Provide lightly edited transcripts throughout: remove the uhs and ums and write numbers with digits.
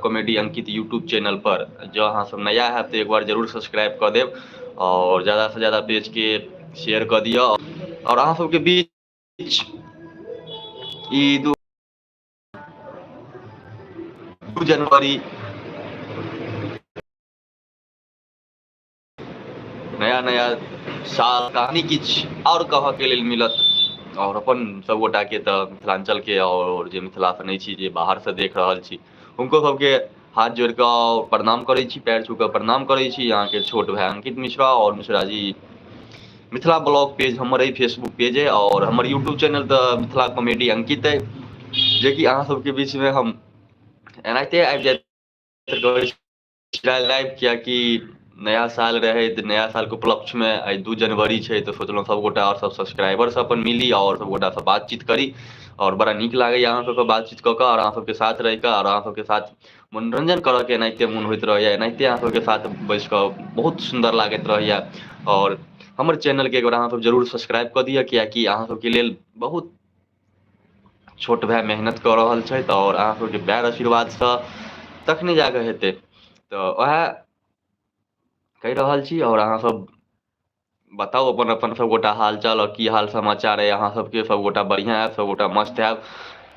Comedy अंकित YouTube channel पर। जँ अहाँ सब नया हैब तऽ एक बार जरूर सब्सक्राइब कऽ देब आओर ज्यादासँ ज्यादा पेजके शेयर कऽ दिअ। आओर अहाँ सबके बीच ई 2 जनवरी नया नया साल कहानी किछु आओर कहऽके लेल मिलत। आओर अपन सभगोटाके तऽ मिथिलाञ्चलके आओर जे मिथिलासँ नहि छी, जे बाहरसँ देख रहल छी, हुनको सभके हाथ जोड़ि कऽ प्रणाम करै छी, पैर छू कऽ प्रणाम करै छी। अहाँके छोट भाय अंकित मिश्रा आओर मिश्राजी मिथिला ब्लॉग पेज हमर अइ फेसबुक पेज अइ आओर हमर यूट्यूब चैनल तऽ मिथिला कॉमेडी अंकित अइ, जेकि अहाँ सबके बीचमे हम एनाहिते आबि जाइत रहै लाइव, कियाकि नया साल रहै तऽ नया सालके उपलक्ष्यमे आइ 2 जनवरी छै, तऽ सोचलहुँ सभगोटा आओर सब सब्सक्राइबरसँ अपन मिली आओर सभगोटासँ बातचीत करी। आओर बड़ा नीक लागैए अहाँ सबसँ बातचीत कऽ कऽ आओर अहाँ सबके साथ रहि कऽ आओर अहाँ सबके साथ मनोरञ्जन करऽके एनाहिते मोन होइत रहैए। एनाहिते अहाँ सबके साथ बैस कऽ बहुत सुन्दर लागैत रहैए। आओर हमर चैनलके एक बेर अहाँ सब जरूर सब्सक्राइब कऽ दिअ, कियाकि अहाँ सबके लेल बहुत छोट भाय मेहनत कऽ रहल छथि आओर अहाँ सबके प्यार आशीर्वादसँ तखने जाकऽ हेतै। तऽ उएह कहि रहल छी। आओर अहाँ सब बताउ अपन अपन सबगोटा हाल चाल आओर की हाल समाचार अइ अहाँ सबके। सबगोटा बढ़िआँ हैब, सबगोटा मस्त हैब।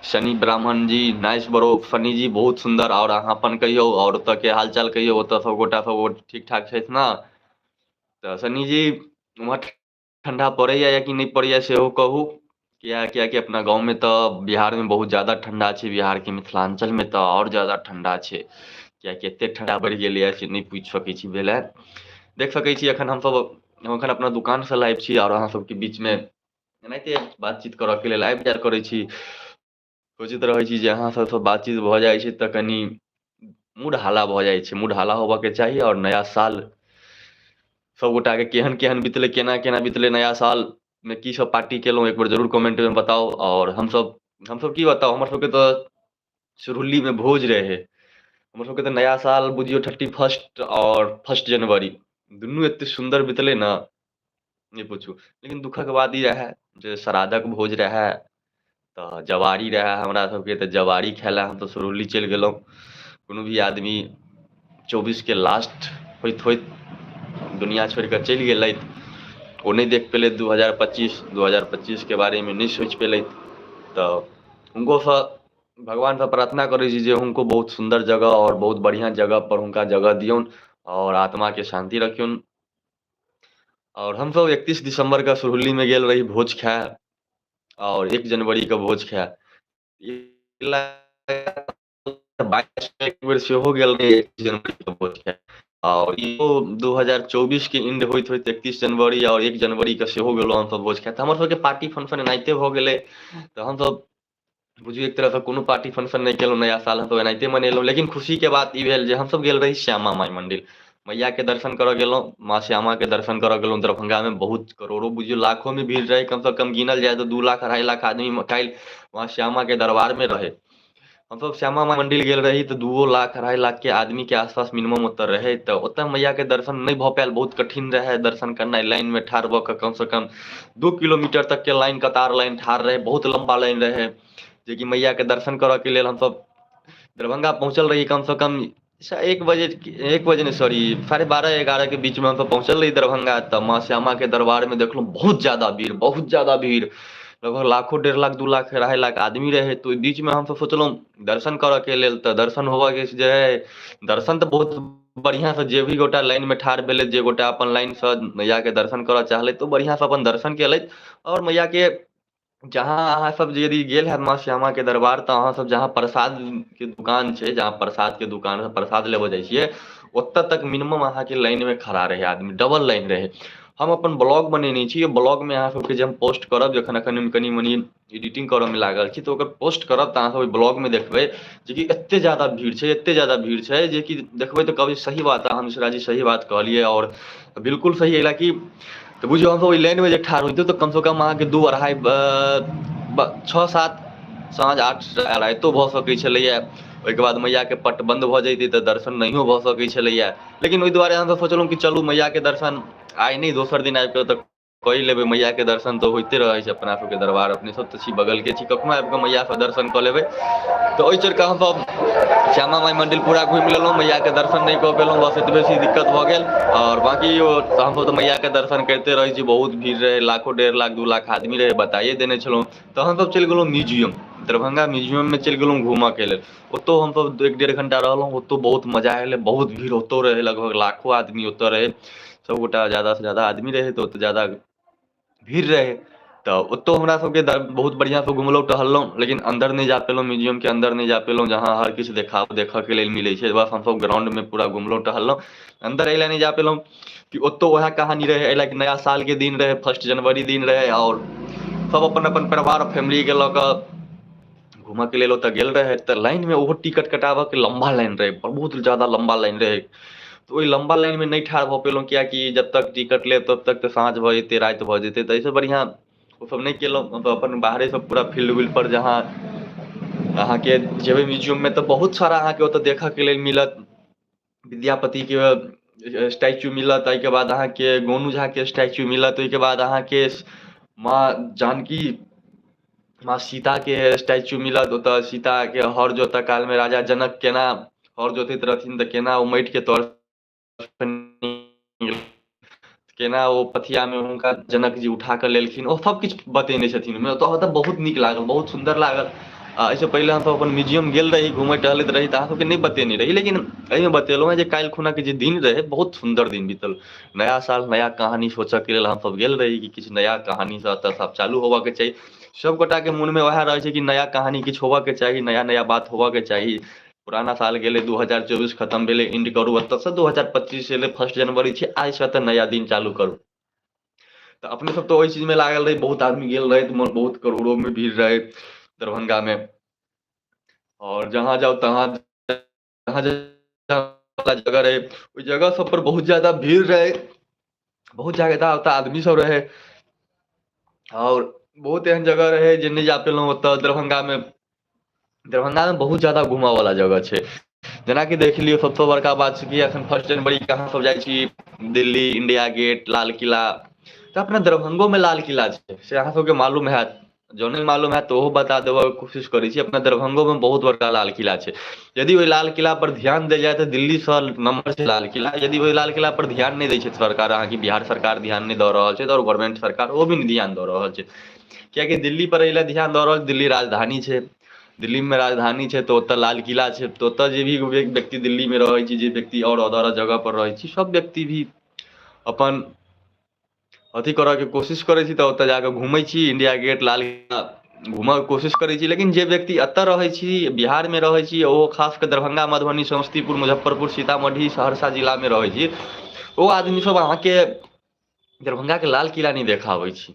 शनि ब्राह्मण जी नाइस बरो, शनि जी बहुत सुन्दर। आओर अहाँ अपन कहियौ आओर ओतऽके हाल चाल कहियौ, ओतऽ सबगोटा सब ठीक ठाक छथि ने? तऽ शनि जी उम्हर ठण्डा पड़ैया या कि नहि पड़ैया सेहो कहू, किया कियाकि अपना गाँवमे तऽ बिहारमे बहुत ज्यादा ठण्डा छै। बिहारके मिथिलाञ्चलमे तऽ आओर ज्यादा ठण्डा छै, कियाकि एतेक ठण्डा बढ़ि गेलैए से नहि पूछि सकै छी। भेल हँ, देख सकै छी एखन हमसब हम एखन अपना दोकानसँ लाइव छी आओर अहाँ सबके बीचमे एनाहिते बातचीत करऽके लेल आबि जायल करै छी। सोचैत रहै छी जे अहाँ सबसँ बातचीत भऽ जाइ छै तऽ कनि मूड हाला भऽ जाइ छै। मूड हाला होबऽके चाही। आओर नया साल सबगोटाके केहन केहन बितलै, केना केना बितलै, नया सालमे की सब पार्टी केलहुँ, एक बेर जरूर कमेंटमे बताउ। आओर हमसब की बताउ, हमर सबके तऽ सुरुलीमे भोज रहै। हमर सबके तऽ नया साल बुझियौ 31 आओर 1 जनवरी दुनू एते सुन्दर बितलै ने, नहि पूछू। लेकिन दुःखक बात ई रहए जे श्राद्धक भोज रहए तऽ जवारी रहए हमरा सबके, तऽ जवारी खाय लए हमसब सुरुली चलि गेलहुँ। कोनो भी आदमी 24 के लास्ट होइत होइत दुनिया छोड़ि कऽ चलि गेलथि, ओ नहि देख पेलथि 2025, 2025 के बारेमे नहि सोचि पेलथि। तऽ हुनकोसँ भगवानसँ प्रार्थना करै छी जे हुनको बहुत सुन्दर जगह आओर बहुत बढ़िआँ जगह पर हुनका जगह दियौन आओर आत्माके शान्ति रखियौन। आओर हमसब 31 दिसम्बर के सुरुलीमे गेल रही भोज खाय आओर 1 जनवरी के भोज खाय। 22 एक बेर सेहो गेल रही 1 जनवरी के भोज खाय। आओर इहो 2024 के एंड होइत होइत 31 जनवरी आओर 1 जनवरी के सेहो गेलहुँ हमसब भोज खाय। तऽ हमर सबके पार्टी फंक्शन एनाहिते भऽ गेलै। तऽ हमसब बुझियौ एक तरहसँ कोनो पार्टी फंक्शन नहि केलहुँ, नया साल हमसब एनाहिते मनेलहुँ। लेकिन खुशीके बात ई भेल जे हमसब गेल रही श्यामा माइ मन्दिर, मैयाके दर्शन करऽ गेलहुँ, माँ श्यामाके दर्शन करऽ गेलहुँ। दरभंगामे बहुत करोड़ो बुझियौ लाखोमे भीड़ रहै, कमसँ कम गिनल जाय तऽ 2 लाख 2.5 लाख आदमी काल्हि माँ श्यामाके दरबारमे रहै। हमसब श्यामा माइ मन्दिर गेल रही तऽ 2 लाख 2.5 लाखके आदमीके आसपास मिनिमम ओतऽ रहै। तऽ ओतऽ मैयाके दर्शन नहि भऽ पायल, बहुत कठिन रहै दर्शन करनाइ। लाइनमे ठाढ़ भऽ कऽ कमसँ कम 2 किलोमीटर तकके लाइन, कतार लाइन ठाढ़ रहै, बहुत लम्बा लाइन रहै, जेकि मैयाके दर्शन करऽके लेल हमसब दरभंगा पहुँचल रही कमसँ कम 1 बजे, 1 बजे नहि सॉरी 12:30 11 के बीचमे हमसब पहुँचल रही दरभंगा। तऽ माँ श्यामाके दरबारमे देखलहुँ बहुत ज्यादा भीड़, बहुत ज्यादा भीड़, लगभग लाखो 1.5 लाख 2 लाख 2.5 लाख आदमी रहै। तऽ ओहि बीचमे हमसब सोचलहुँ दर्शन करऽके लेल, तऽ दर्शन होबऽके जे है दर्शन तऽ बहुत बढ़िआँसँ जे भी गोटा लाइनमे ठाढ़ भेलै, जे गोटा अपन लाइनसँ मैयाके दर्शन करऽ चाहलै तऽ ओ बढ़िआँसँ अपन दर्शन केलथि। आओर मैयाके जहाँ अहाँ सब जे यदि गेल हैब माँ श्यामाके दरबार, तऽ अहाँ सब जहाँ प्रसादके दुकान छै, जहाँ प्रसादके दुकान प्रसाद लेबऽ जाइ छियै, ओतऽ तक मिनिमम अहाँके लाइनमे खड़ा रहै आदमी, डबल लाइन रहै। हम अपन ब्लॉग बनेने छी, ब्लॉगमे अहाँ सबके जे हम पोस्ट करब, जखन एखन कनि मनि एडिटिंग करऽमे लागल छी, तऽ ओकर पोस्ट करब तऽ अहाँ सब ओहि ब्लॉगमे देखबै जेकि एते ज्यादा भीड़ छै, एते ज्यादा भीड़ छै जेकि देखबै तऽ कहबै सही बात, अहाँ मिश्राजी सही बात कहलियै आओर बिल्कुल सही। एहि कि तऽ बुझियौ हमसब ओहि लाइनमे जे ठाढ़ होइतहुँ तऽ कमसँ कम अहाँके 2 2.5 6 7 साँझ 8 रातिओ भऽ सकै छलैए। ओहिके बाद मैयाके पट बन्द भऽ जैतै तऽ दर्शन नहियो भऽ सकै छलैए। लेकिन ओहि दुआरे हमसब सोचलहुँ कि चलू मैयाके दर्शन आइ नहि दोसर दिन आबि कऽ तऽ कऽ लेबै। मैयाके दर्शन तऽ होइते रहै छै अपना सबके दरबार, अपने सब तऽ छी बगलके छी, कखनो आबि कऽ मैयाके दर्शन कऽ लेबै। तऽ ओहि चलके हमसब श्यामा माइ मन्दिर पूरा घुमि लेलहुँ, मैयाके दर्शन नहि कऽ पेलहुँ, बस एतबे सी दिक्कत भऽ गेल। आओर बाँकी हमसब तऽ मैयाके दर्शन करिते रहै छी। बहुत भीड़ रहै, लाखो 1.5 लाख 2 लाख आदमी रहै, बताइए देने छलहुँ। तऽ हमसब चलि गेलहुँ म्यूजियम, दरभंगा म्यूजियममे चलि गेलहुँ घूमऽके लेल। ओतौ हमसब 1-1.5 घंटा रहलहुँ, ओतौ बहुत मजा एलै। बहुत भीड़ ओतौ रहै, लगभग लाखो आदमी ओतऽ रहै, सबगोटा ज्यादासँ ज्यादा आदमी रहै, तऽ ओतऽ ज्यादा भीड़ रहै। तऽ ओतौ हमरा सबके बहुत बढ़िआँसँ घुमलहुँ टहललहुँ, लेकिन अन्दर नहि जा पेलहुँ, म्यूजियमके अन्दर नहि जा पेलहुँ, जहाँ हर किछु देखऽके लेल मिलै छै। बस हमसब ग्राउंडमे पूरा घुमलहुँ टहललहुँ। अन्दर एहि लए नहि जा पेलहुँ कि ओतौ वएह कहानी रहै, एहि लए कि नया सालके दिन रहै, 1 जनवरी दिन रहै, आओर सब अपन अपन परिवार फैमिलीके लऽ कऽ घूमऽके लेल ओतऽ गेल रहै। तऽ लाइनमे ओहो टिकट कटाबऽके लम्बा लाइन रहै, बहुत ज्यादा लम्बा लाइन रहै। तऽ ओहि लम्बा लाइनमे नहि ठाढ़ भऽ पेलहुँ, किएकि जब तक टिकट लेब तब तक तऽ साँझ भऽ जेतै, राति भऽ जेतै। तऽ एहिसँ बढ़िआँ ओसब नहि केलहुँ, मतलब अपन बाहरेसँ पूरा फील्ड उल्ड पर जहाँ अहाँके जेबै म्यूजियममे तऽ बहुत सारा अहाँके ओतऽ देखऽके लेल मिलत। विद्यापतिके स्टैचू मिलत, ताहिके बाद अहाँके गोनू झाके स्टैचू मिलत, ओहिके बाद अहाँके माँ जानकी माँ सीताके स्टैचू मिलत। ओतऽ सीताके हर जोतऽ कालमे राजा जनक केना हर जोतैत रहथिन, तऽ केना ओ माटिके तर केना ओ पथियामे हुनका जनक जी उठा कऽ लेलखिन, ओ सब किछु बतेने छथिन ओहिमे। ओतऽ बहुत नीक लागल, बहुत सुन्दर लागल। आ एहिसँ पहिले हमसब अपन म्यूजियम गेल रही, घुमैत टहलैत रही, तऽ अहाँ सबके नहि बतेने रही, लेकिन एहिमे बतेलहुँ हेँ जे काल्हि खुनाके जे दिन रहै बहुत सुन्दर दिन बीतल। नया साल नया कहानी सोचऽके लेल हमसब गेल रही कि किछु नया कहानीसँ एतऽ सब चालू होबऽके चाही। सब गोटाके मोनमे वएह रहै छै कि नया कहानी किछु होबऽके चाही, नया नया बात होबऽके चाही। पुराना साल गेलै 2024 खतम भेलै, एंड करू एतऽसँ। 2025 एलै, 1 जनवरी छै आइसँ, तऽ नया दिन चालू करू। तऽ अपने सब तऽ ओहि चीजमे लागल रही। बहुत आदमी गेल रहै, तऽ बहुत करोड़ोमे भीड़ रहै दरभंगामे, आओर जहाँ जाउ तहाँ जहाँ जगह रहै ओहि जगह सब पर बहुत ज्यादा भीड़ रहै, बहुत ज्यादा ओतऽ आदमी सब रहै। आओर बहुत एहन जगह रहै जे नहि जा पेलहुँ ओतऽ। दरभंगामे बहुत ज्यादा घूमऽवला जगह छै। जेनाकि देख लियौ, सबसँ बड़का बात छै कि एखन 1 जनवरीके अहाँ सब जाइ छी दिल्ली, इंडिया गेट, लाल किला, तऽ अपना दरभंगोमे लाल किला छै, से अहाँ सबके मालूम हैत। जँ नहि मालूम हैत तऽ ओहो बता देबऽके कोशिश करै छी। अपना दरभंगोमे बहुत बड़का लाल किला छै। यदि ओहि लाल किला पर ध्यान देल जाय तऽ दिल्लीसँ नम्बर छै लाल किला। यदि ओहि लाल किला पर ध्यान नहि दै छै सरकार, अहाँके बिहार सरकार ध्यान नहि दऽ रहल छै, आओर गवर्नमेंट सरकार ओ भी नहि ध्यान दऽ रहल छै। कियाकि दिल्ली पर एहि लए ध्यान दऽ रहल, दिल्ली राजधानी छै, दिल्लीमे राजधानी छै तऽ ओतऽ लाल किला छै, तऽ ओतऽ जे भी व्यक्ति दिल्लीमे रहै छै, जे व्यक्ति आओर अदर जगह पर रहै छै, सब व्यक्ति भी अपन अथी करऽके कोशिश करै छी, तऽ ओतऽ जाकऽ घूमै छी, इंडिया गेट लाल किला घूमऽके कोशिश करै छी। लेकिन जे व्यक्ति एतऽ रहै छी, बिहारमे रहै छी, ओहो खास कऽ दरभंगा, मधुबनी, समस्तीपुर, मुजफ्फरपुर, सीतामढ़ी, सहरसा जिलामे रहै छी, ओ आदमी सब अहाँके दरभंगाके लाल किला नहि देखऽ आबै छी।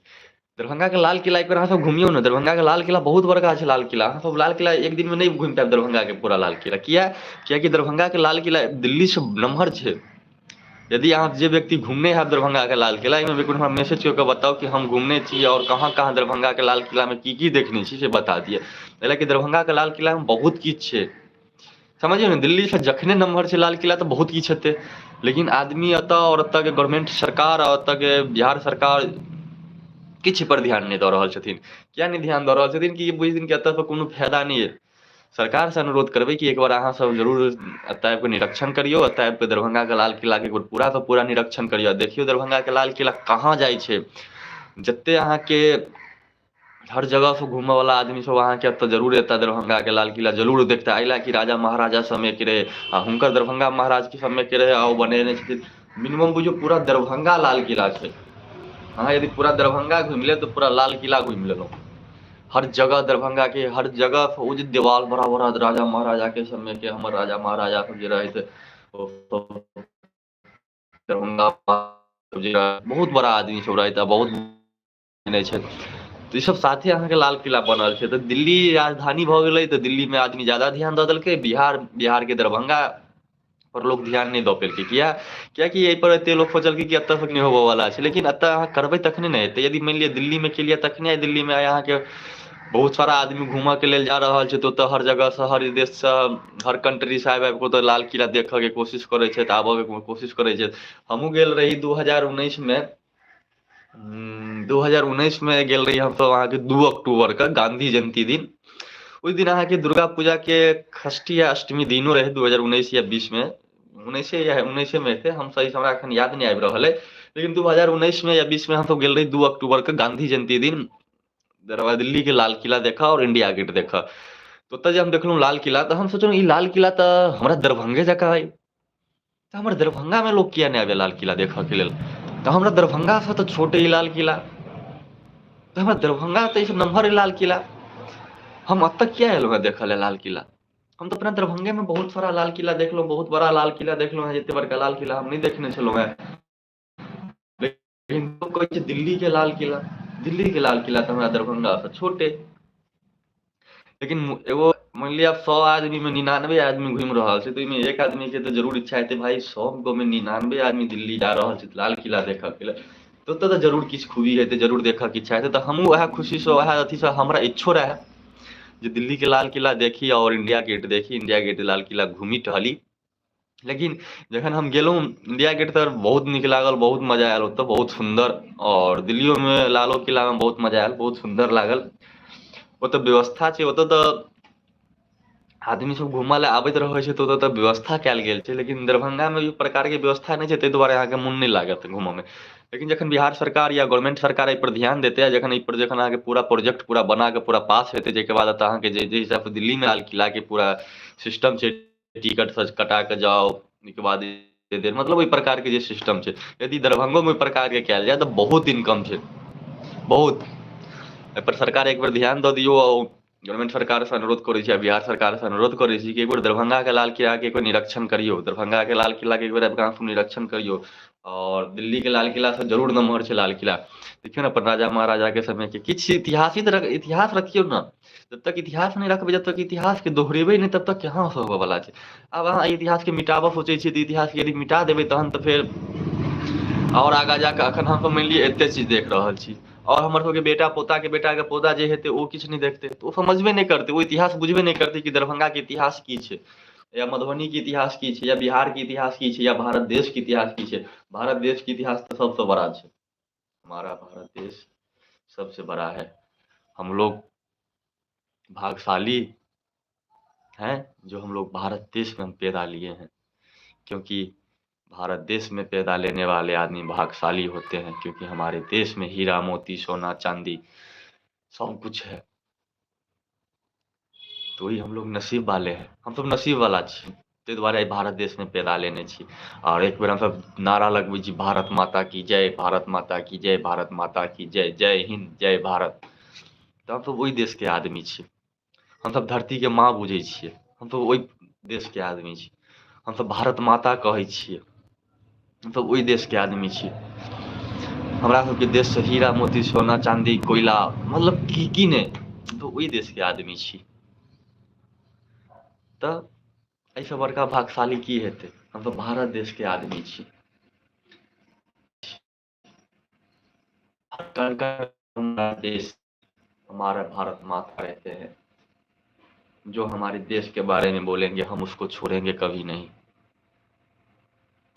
दरभंगाके लाल किला एक बेर अहाँ सब घुमियौ ने। दरभंगाके लाल किला बहुत बड़का छै लाल किला। अहाँ सब लाल किला एक दिनमे नहि घुमि पायब दरभंगाके पूरा लाल किला। किया? कियाकि दरभंगाके लाल किला दिल्लीसँ नमहर छै। यदि अहाँ जे व्यक्ति घुमने हैब दरभंगाके लाल किला, एहिमे एक बेर हमरा मैसेज कऽ कऽ बताउ कि हम घुमने छी आओर कहाँ कहाँ दरभंगाके लाल किलामे की की देखने छी से बता दिअ। एहि लए कि दरभंगाके लाल किलामे बहुत किछु छै, समझियौ ने। दिल्लीसँ जखने नमहर छै लाल किला तऽ बहुत किछु हेतै, लेकिन आदमी एतऽ आओर एतऽके गवर्नमेंट सरकार आओर एतऽके बिहार सरकार किछु पर ध्यान नहि दऽ रहल छथिन। किया नहि ध्यान दऽ रहल छथिन? कि बुझथिन कि एतऽसँ कोनो फायदा नहि अइ। सरकारसँ अनुरोध करबै कि एक बार अहाँ सब जरूर एतऽ आबिकऽ निरीक्षण करियौ, एतऽ आबिकऽ दरभंगाके लाल किलाके एक बेर पूरासँ पूरा निरीक्षण करियौ, देखियौ दरभंगाके लाल किला कहाँ जाइ छै। जते अहाँके हर जगहसँ घूमऽवला आदमी सब अहाँके एतऽ जरूर एता, दरभंगाके लाल किला जरूर देखता। एहि लए कि राजा महाराजा समयके रहै आ हुनकर दरभंगा महाराजके समयके रहै आ ओ बनेने छथिन। मिनिमम बुझियौ पूरा दरभंगा लाल किला छै। अहाँ यदि पूरा दरभंगा घुमि लेब तऽ पूरा लाल किला घुमि लेलहुँ। हर जगह दरभंगा के हर जगह ओ जे देवाल बड़ा बड़ा राजा महाराजा के समय के, हमर राजा महाराजा सब जे रहै ओ दरभंगा बहुत बड़ा आदमी सब रहै, बहुत नहि छै। तऽ ई सब साथे अहाँके लाल किला बनल छै। तऽ दिल्ली राजधानी भऽ गेलै तऽ दिल्लीमे आदमी ज्यादा ध्यान दऽ देलकै, बिहारके दरभंगा पर लोक ध्यान नहि दऽ पेलकै। किया? कियाकि एहि पर एते लोक सोचलकै कि एतऽ से नहि होबऽ वाला छै, लेकिन एतऽ अहाँ करबै तखने ने हेतै। यदि मानि लिअ दिल्लीमे केलियै तखने आइ दिल्लीमे आइ अहाँके बहुत सारा आदमी घूमऽ के लेल जा रहल छै, तऽ ओतऽ हर जगहसँ, हर देशसँ, हर कंट्रीसँ आबि आबि कऽ ओतऽ लाल किला देखऽके कोशिश करै छथि, आबऽके कोशिश करै छथि। हमहूँ गेल रही 2019मे 2019 मे गेल रही हमसब अहाँके 2 अक्टूबर के गांधी जयंती दिन। ओहि दिन अहाँके दुर्गा पूजा के षष्ठी या अष्टमी दिनो रहै, 2019 या 20 मे, 19 या 19 मे हेतै, हम सही हमरा एखन याद नहि आबि रहल अइ। लेकिन 2019 मे या 20 मे हमसब गेल रही 2 अक्टूबर के गांधी जयंती दिन दरबार दिल्ली के लाल किला देखऽ आओर इंडिया गेट देखऽ। तऽ ओतऽ जे हम देखलहुँ लाल किला, तऽ हम सोचलहुँ ई लाल किला तऽ हमरा दरभंगे जकाँ अइ, तऽ हमर दरभंगामे लोक किया नहि आबैए लाल किला देखऽके लेल? तऽ हमरा दरभंगासँ तऽ छोट अइ लाल किला, तऽ हमरा दरभंगा तऽ एहिसँ नमहर अइ लाल किला, हम एतऽ किया एलहुँ हेँ देखऽ लेल लाल किला? हम तऽ अपना दरभंगेमे बहुत सारा लाल किला देखलहुँ, बहुत बड़ा लाल किला देखलहुँ हेँ, जते बड़का लाल किला हम नहि देखने छलहुँ हेँ। लेकिन लोक कहै छै दिल्ली के लाल किला, दिल्ली के लाल किला तऽ हमरा दरभंगासँ छोट अइ। लेकिन एगो मानि लिअ 100 आदमी मे 99 आदमी घुमि रहल छै, तऽ ओहिमे एक आदमी के तऽ जरूर इच्छा हेतै, भाई 100 गो मे 99 आदमी दिल्ली जा रहल छै लाल किला देखऽ के लेल, तऽ ओतऽ तऽ जरूर किछु खूबी हेतै, जरूर देखऽ के इच्छा हेतै। तऽ हमहूँ उएह खुशीसँ उएह अथीसँ हमरा इच्छो रहए जे दिल्ली के लाल किला देखी आओर इंडिया गेट देखी, इंडिया गेट लाल किला घूमी टहली। लेकिन जखन हम गेलहुँ इंडिया गेट तऽ बहुत नीक लागल, बहुत मजा आयल ओतऽ, बहुत सुन्दर। आओर दिल्लियोमे लालो किलामे बहुत मजा आयल, बहुत सुन्दर लागल। ओतऽ व्यवस्था छै, ओतऽ तऽ आदमी सब घूमऽ लए आबैत रहै छै, तऽ ओतऽ तऽ व्यवस्था कयल गेल छै। लेकिन दरभंगामे ओहि प्रकारके व्यवस्था नहि छै, ताहि दुआरे अहाँके मोन नहि लागत घूमऽमे। लेकिन जखन बिहार सरकार या गवर्नमेंट सरकार एहिपर ध्यान देतै, आ जखन एहिपर जखन अहाँके पूरा प्रोजेक्ट पूरा बना कऽ पूरा पास हेतै, जाहिके बाद एतऽ अहाँके जे जे हिसाबसँ दिल्लीमे लाल किलाके पूरा सिस्टम छै, टिकट सब कटा कऽ जाउ, ओहिके बाद मतलब ओहि प्रकारके जे सिस्टम छै, यदि दरभंगोमे ओहि प्रकारके कयल जाय तऽ बहुत इनकम छै, बहुत। एहिपर सरकार एक बेर ध्यान दऽ दियौ। गवर्नमेंट सरकारसँ अनुरोध करै छी आ बिहार सरकारसँ अनुरोध करै छी कि एक बेर दरभंगाके लाल किलाके एक बेर निरीक्षण करियौ, दरभंगाके लाल किलाके एक बेर आबि कऽ अहाँ निरीक्षण करियौ। आओर दिल्लीके लाल किलासँ जरूर नमहर छै लाल किला। देखियौ ने, अपन राजा महाराजाके समयके किछु ऐतिहासिक इतिहास रखियौ ने। जब तक इतिहास नहि रखबै, जब तक इतिहासके दोहरेबै नहि, तब तक कहाँसँ होबयवला छै? आब अहाँ इतिहासके मिटाबऽ सोचै छियै तऽ इतिहासके यदि मिटा देबै तहन तऽ फेर आओर आगाँ जाकऽ एखन हमसब मानि लिअ एते चीज देख रहल छी, आओर हमर सबके बेटा पोताके बेटाके पोता जे हेतै ओ किछु नहि देखतै, तऽ ओ समझबे नहि करतै, ओ इतिहास बुझबे नहि करतै कि दरभंगाके इतिहास की छै, या मधुबनीके इतिहास की छै, या बिहारके इतिहास की छै, या भारत देशके इतिहास की छै। भारत देशके इतिहास तऽ सबसँ बड़ा छै, हमारा भारत देश सबसे बड़ा है। हम लोग भाग्यशाली हैं जो हम लोग भारत देश में हम पैदा लिए हैं, क्योंकि भारत देश में पैदा लेने वाले आदमी भाग्यशाली होते हैं, क्योंकि हमारे देश में हीरा मोती सोना चांदी सब कुछ है। तो वही हम लोग नसीब वाले हैं, हम सब नसीब वाला छी, ताहि दुआरे आइ भारत देशमे पैदा लेने छी। आओर एक बेर हमसब नारा लगबै छी, भारत माता की जय, भारत माता की जय, भारत माता की जय, जय हिन्द जय भारत। तऽ हमसब ओहि देशके आदमी छी, हमसब धरतीके माँ बुझै छियै, हमसब ओहि देशके आदमी छी, हमसब भारत माता कहै छियै, हमसब ओहि देशके आदमी छी। हमरा सबके देशसँ हीरा मोती सोना चाँदी कोयला मतलब की की नहि, हमसब ओहि देशके आदमी छी। तऽ एहिसँ बड़का भाग्यशाली की हेतै? हमसब भारत देशके आदमी छी। देश हमारा भारत माता रहते हैं, जो हमारे देश के बारे में बोलेंगे हम उसको छोड़ेंगे कभी नहीं।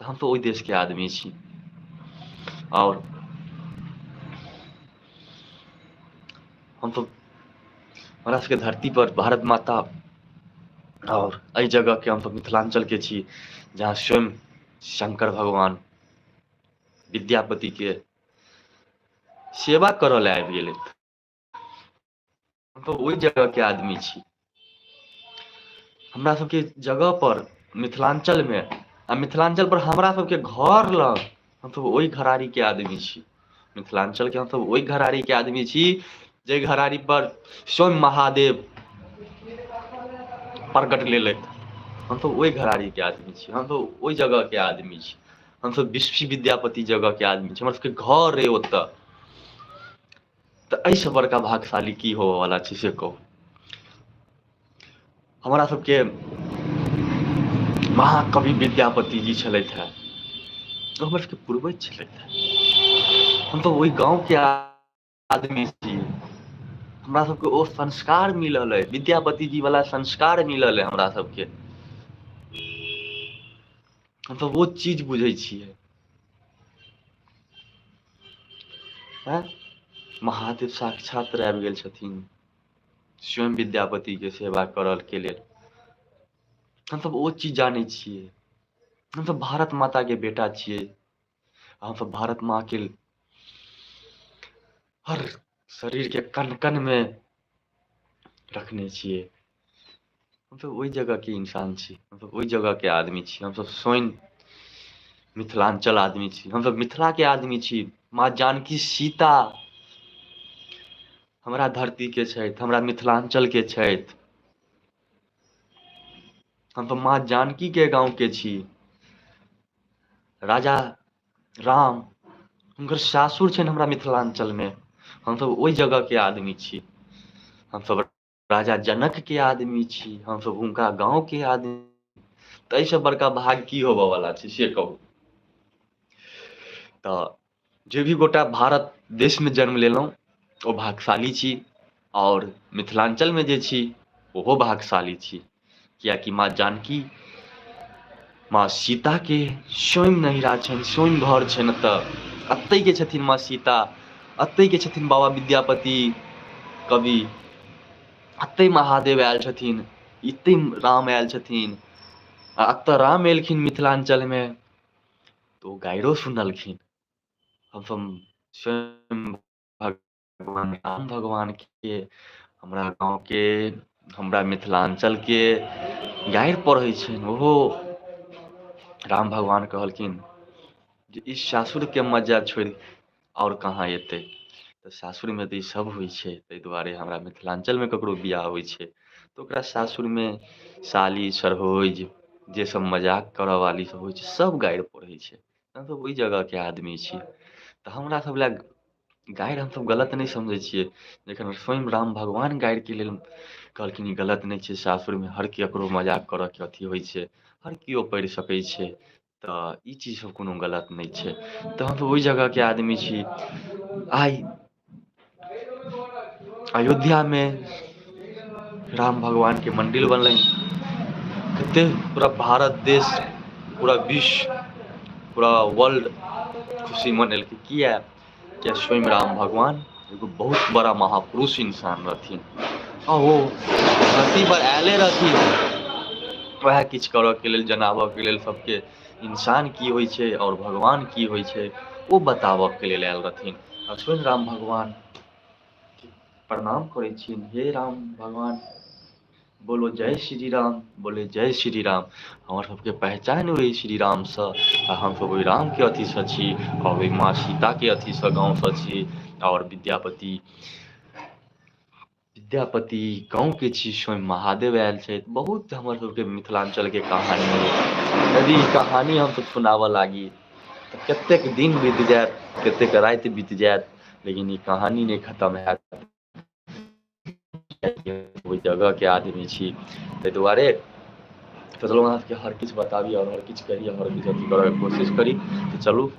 तऽ हम तऽ ओहि देशके आदमी छी। आओर हमसब हमरा सबके धरती पर भारत माता आओर एहि जगहके हमसब मिथिलाञ्चलके छी, जहाँ स्वयं शंकर भगवान विद्यापतिके सेवा करऽ लए आबि गेलै। हमसब ओहि जगहके आदमी छी। हमरा सबके जगह पर मिथिलाञ्चलमे आ मिथिलाञ्चल पर हमरा सबके घर लग हमसब ओहि घरारीके आदमी छी। मिथिलाञ्चलके हमसब ओहि घरारीके आदमी छी जाहि घरारी पर स्वयं महादेव प्रकट लेलथि। हमसब ओहि घरारीके आदमी छी, हमसब ओहि जगहके आदमी छी, हमसब विश्व विद्यापति जगहके आदमी छी, हमर सबके घर अइ ओतऽ। तऽ एहिसँ बड़का भाग्यशाली की होबऽवला छै से कहू? हमरा सबके महाकवि विद्यापति जी छलथि हेँ, हमर सबके पूर्वज छलथि हेँ। हमसब ओहि गाँवके आदमी छी, हमरा सबके ओ संस्कार मिलल अइ, विद्यापति जी वाला संस्कार मिलल अइ हमरा सबके। हमसब ओ चीज बुझै छियै। आँय, महादेव साक्षात आबि गेल छथिन स्वयं विद्यापतिके सेवा करऽके लेल। हमसब ओ चीज जानै छियै। हमसब भारत माताके बेटा छियै। हमसब भारत माँके हर शरीरके कण कणमे रखने छियै। हमसब ओहि जगहके इंसान छी, हमसब ओहि जगहके आदमी छी, हमसब स्वयं मिथिलाञ्चल आदमी छी, हमसब मिथिलाके आदमी छी। माँ जानकी सीता हमरा धरतीके छथि, हमरा मिथिलाञ्चलके छथि। हम तऽ माँ जानकीके गाँवके छी। राजा राम हुनकर सासुर छनि हमरा मिथिलाञ्चलमे। हमसब ओहि जगहके आदमी छी। हमसब राजा जनकके आदमी छी, हमसब हुनका गाँवके आदमी। ताहिसँ बड़का भाग्य की होबऽवला छै से कहू। तऽ जे भी गोटा भारत देशमे जन्म लेलहुँ ओ भाग्यशाली छी, आओर मिथिलाञ्चलमे जे छी ओहो भाग्यशाली छी, किएकि माँ जानकी माँ सीताके स्वयं नैहरा छनि, स्वयं घर छनि एतऽ। एतहिके छथिन माँ सीता, एतहिके छथिन बाबा विद्यापति कवि, एतहि महादेव आयल छथिन, एतहि राम आयल छथिन। आ एतऽ राम एलखिन मिथिलाञ्चलमे तऽ ओ गाइरो सुनलखिन। हमसब स्वयं भगवान राम भगवानके हमरा गाँवके हमरा मिथिलाञ्चलके गारि पढ़ै छनि। ओहो राम भगवान कहलखिन जे ई सासुरके मजा छोड़ि आओर कहाँ एतै। तऽ सासुरमे तऽ ईसब होइ छै, ताहि दुआरे हमरा मिथिलाञ्चलमे ककरो बियाह होइ छै तऽ ओकरा सासुरमे साली सरहोइज जे सब मजाक करऽवाली सब होइ छै सब गारि पढ़ै छै। हमसब ओहि जगहके आदमी छी, तऽ हमरा सब लए गारि हमसब गलत नहि समझै छियै। जखन स्वयं राम भगवान गारिके लेल कहलखिन ई गलत नहि छै, सासुरमे हर ककरो मजाक करऽके अथी होइ छै, हर केओ पढ़ि सकै छै, तऽ ई चीज सब कोनो गलत नहि छै। तऽ हमसब ओहि जगहके आदमी छी। आइ अयोध्यामे राम भगवानके मन्दिर बनलै, कते पूरा भारत देश पूरा विश्व पूरा वर्ल्ड खुशी मनेलकै। किया? किया स्वयं राम भगवान एगो बहुत बड़ा महापुरुष इंसान रहथिन आ ओ धरती पर आयले रहथिन वएह किछु करऽके लेल, जनाबऽके लेल, सबके इंसान की होइ छै आओर भगवान की होइ छै ओ बताबऽके लेल आयल रहथिन। आ स्वयं राम भगवान प्रणाम करै छियनि, हे राम भगवान, बोलो जय श्री राम, बोले जय श्री राम। हमर सबके पहचान ओहि श्री रामसँ, आ हमसब ओहि रामके अथीसँ छी आओर ओहि माँ सीताके अथीसँ गाँवसँ छी। आओर विद्यापति विद्यापति गाँवके छी, स्वयं महादेव आयल छथि। बहुत हमर सबके मिथिलाञ्चलके कहानी अइ। यदि ई कहानी हमसब सुनाबऽ लागी तऽ कतेक दिन बीत जायत, कतेक राति बीत जायत, लेकिन ई कहानी नहि खतम हैत। ओहि जगहके आदमी छी, ताहि दुआरे सोचलहुँ अहाँ सबके हर किछु बताबी आओर हर किछु कही, हर किछु अथी करऽके कोशिश करी। तऽ चलू,